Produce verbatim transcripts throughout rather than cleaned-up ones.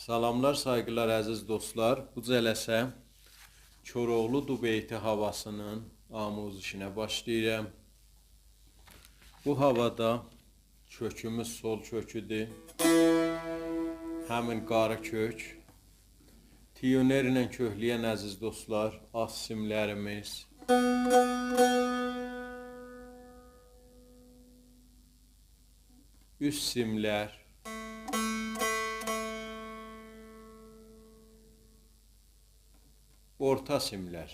سلاملار، سایغیلار، عزیز دوستلار. بو جلسه کوراوغلو دوبیتی هاواسینین آموزشینه باشلاییرام. بو هاوادا کؤکوموز سول کؤکودور. همین قاری کؤک. تیونر ایله کؤکله‌ین، عزیز دوستلار، آس سیملریمیز، اوست سیملر، اورتا سیملر.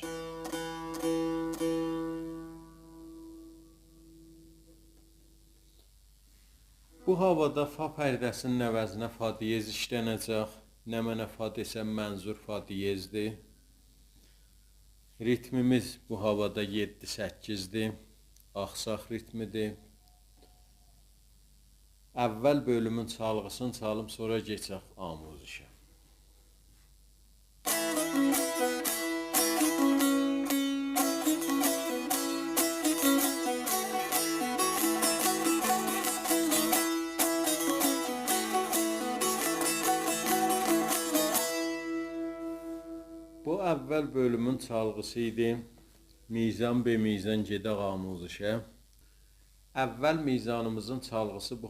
بو هاوادا فا پرده‌سینین عوضینه فا دیز ایشلنه‌جک. نمنه فا دئسم، منظور فا دیزدیر. ریتمیمیز بو هاوادا یئددی سککیزدیر. آخساق ریتمیدیر. اول بؤلومون چالغیسینی چالیم، سونرا کئچک آموزشه. بو اول بؤلومون چالغیسی ایدی. میزان به میزان گئدک آموزشه. اول میزانیمیزین چالغیسی بو